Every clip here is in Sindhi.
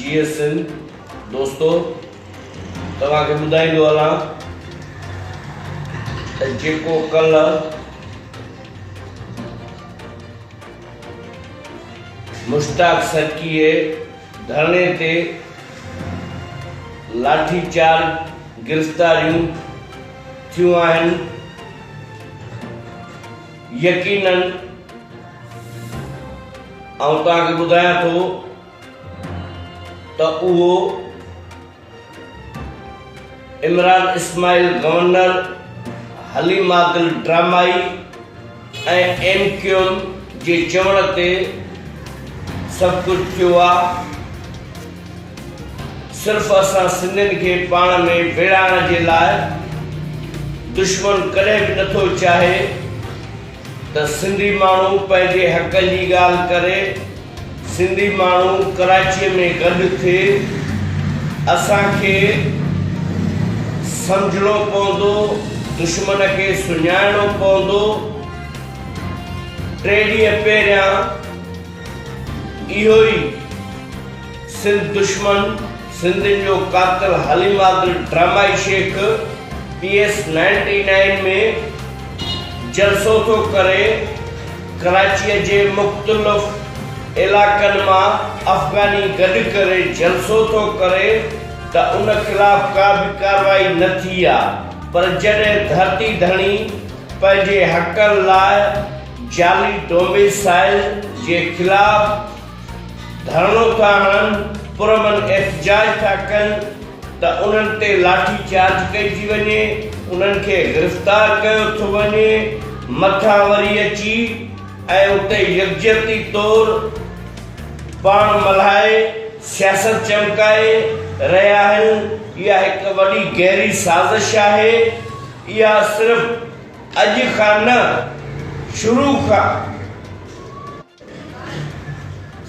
جيئي سنڌ دوستو توهان کي ٻڌائيندو هلان ته جيڪو ڪلهه مشتاق سرڪيء ڌرڻي تي لاٺي چارج گرفتاريون ٿيون آهن يقينن آئون توهان کي ٻڌايان ٿو ته اهو عمران اسماعيل گورنر، حليم عادل ڊرامائي ۽ ايم ڪيو ايم جي چوڻ تي سڀ ڪجهه ٿيو آ. صرف اسان سنڌين کي پاڻ ۾ ويڙهائڻ جي لاء دشمن ڪڏهن به نٿو چاهي ته سنڌي ماڻهو پنهنجي حقن جي ڳالهه ڪري، سنڌي ماڻهو ڪراچيء ۾ گڏ ٿئي، اسان کي سمجهڻو پوندو، دشمن کي سڃاڻڻو پوندو، ٽي ڏينهن پهريان اهو ئي سنڌ دشمن، سنڌين جو قاتل حليم عادل ڊرامائي شيخ پي ايس نائنٽي نائين ۾ جلسو ٿو ڪري، ڪراچيء جي مختلف علائقن مان افغاني گڏ ڪري جلسو ٿو ڪري ته ان خلاف ڪا به ڪارروائي نه ٿي آ پر جڏهن ڌرتي ڌڻي پنهنجي حقن لاء جعلي ڊوميسائل جي خلاف ڌرڻو ٿا هڻن، پرامن احتجاج ٿا ڪن ته انهن تي لاٺي چارج ڪئي ٿي وڃي، انهن کي گرفتار ڪيو ٿو وڃي، مٿان وري اچي ۽ اتي يڪجهتي طور پاڻ ملهائي سياست چمڪائي رهيا آهن، اها هڪ وڏي گهري سازش آهي، اها صرف اڄ کان نه شروع کان.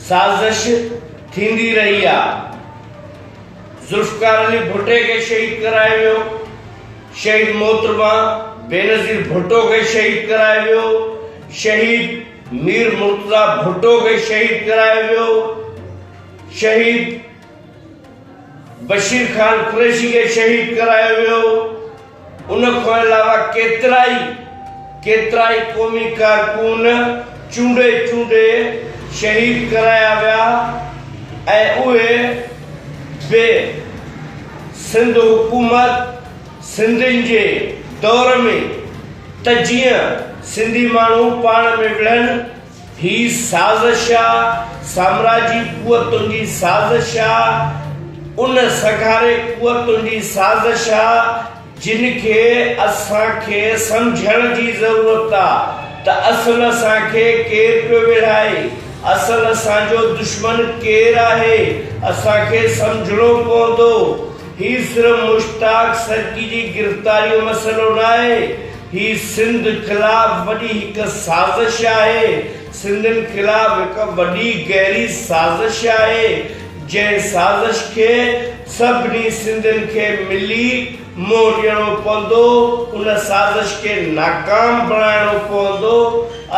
سازش ٿيندي رهي آ. ذوالفقار علي ڀٽي کي شهيد ڪرايو ويو، شهيد محترمه بينظير ڀٽو کي شهيد ڪرايو ويو، شهيد مير مرتضيٰ ڀٽو کي شهيد ڪرايو ويو، شهيد بشير خان قريشي کي شهيد ڪرايو ويو، ان کان علاوه ڪيترائي ڪيترائي قومي ڪارڪن چونڊي چونڊي شهيد ڪرايا ويا ۽ اهي به سنڌ حڪومت سنڌين جي دور ۾ ته جيئن سنڌي ماڻهو پاڻ ۾ وڙهن هي سازش آ، سامراجي قوتن جي سازش آ، ان سگهاري قوتن جي سازش آ، جن کي اسان کي سمجهڻ جي ضرورت آ ته اصل اسان کي ڪير پيو ويڙهائي، اصل اسان جو دشمن ڪير آهي، اسان کي سمجهڻو پوندو. هي صرف مشتاق سرڪي جي گرفتاري جو مسئلو ناهي، هي سنڌ خلاف وڏي هڪ سازش آهي، سنڌين خلاف هڪ وڏي گهري سازش آهي، جنهن سازش کي سڀني سنڌين کي ملي منهن ڏيڻو پوندو، ان سازش کي ناڪام بڻائڻو پوندو،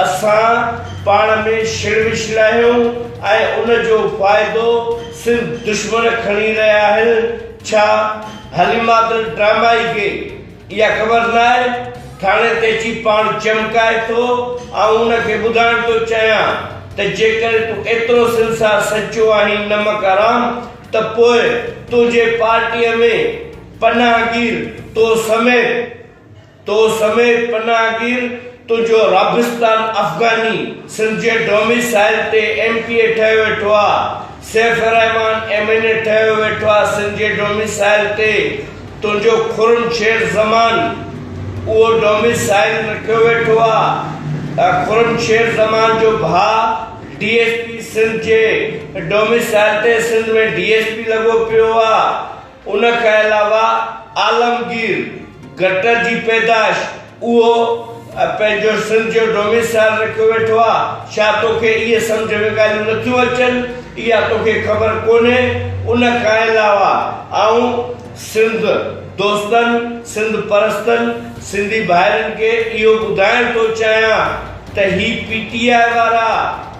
اسان پاڻ ۾ شڙ وشڙ آهيون ۽ ان جو فائدو سنڌ دشمن کڻي رهيا آهن، ڇا حليم عادل ڊرامائي کي اها خبر ناهي، ٿاڻي تي اچي پاڻ چمڪائي ٿو، آئون ان کي ٻڌائڻ ٿو چاهيان ته جيڪڏهن تون ايترو سنڌ سان سچو آهين نمڪ حرام ته پوء تنهنجي پارٽيء ۾ پناهگير تو سميت تو سميت پناهگير تنهنجو رابستان افغاني سنڌ جي ڊوميسائل تي ايم پي اي ٺهيو ويٺو آ، Saif ur Rehman M N A ٺهيو ويٺو آ سنڌ جي ڊوميسائل تي تنهنجو خرم شير زمان اهو ڊوميسائل رکيو ويٺو آ، خرم شير زمان جو ڀاء ڊي ايس پي سنڌ جي ڊوميسائل تي سنڌ ۾ ڊي ايس پي لڳو پيو آ. ان کان علاوه عالمگير گٽر جي پيدائش اهو پنهنجو سنڌ جو ڊوميسائل رکيو ويٺو آ، ڇا توکي اهي سمجهه ۾ ڳالهيون نٿيون اچن، اها توکي خبر ڪونهي، ان کان علاوه آئون سنڌ دوستن، سنڌ پرستن، سنڌي ڀائرن کي اهو ٻڌائڻ ٿو چاهيان ته هي پي ٽي آء وارا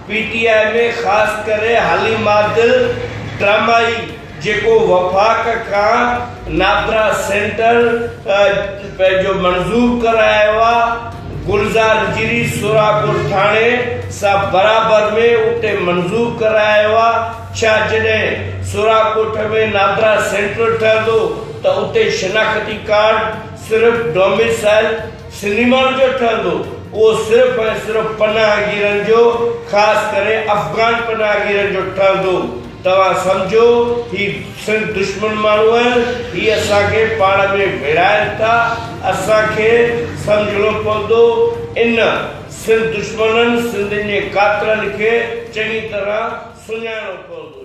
پي ٽي آء ۾ خاص ڪري حليم عادل ڊرامائي جيڪو وفاق کان نادرا سينٽر پنهنجو منظور ڪرايو آ، گلزار جري سوراپور ٿاڻي سان برابر ۾ اتي منظور ڪرايو آ، ڇا جڏهن سوراڳوٺ ۾ نادرا سينٽر ٺهندو ته اتي شناختي ڪارڊ صرف ڊوميسائل سنڌي ماڻهن جو ٺهندو، اهو صرف ۽ صرف پناهگيرن جو خاص ڪري افغان پناهگيرن جو ٺهندو. توهان سمجهو هي سنڌ دشمن ماڻهو آهن، هي اسان کي پاڻ ۾ ويڙهائن ٿا، اسان کي سمجهڻو پوندو ان سنڌ دشمنن سنڌين جي قاتلن کي چڱي طرح سڃاڻڻو پوندو.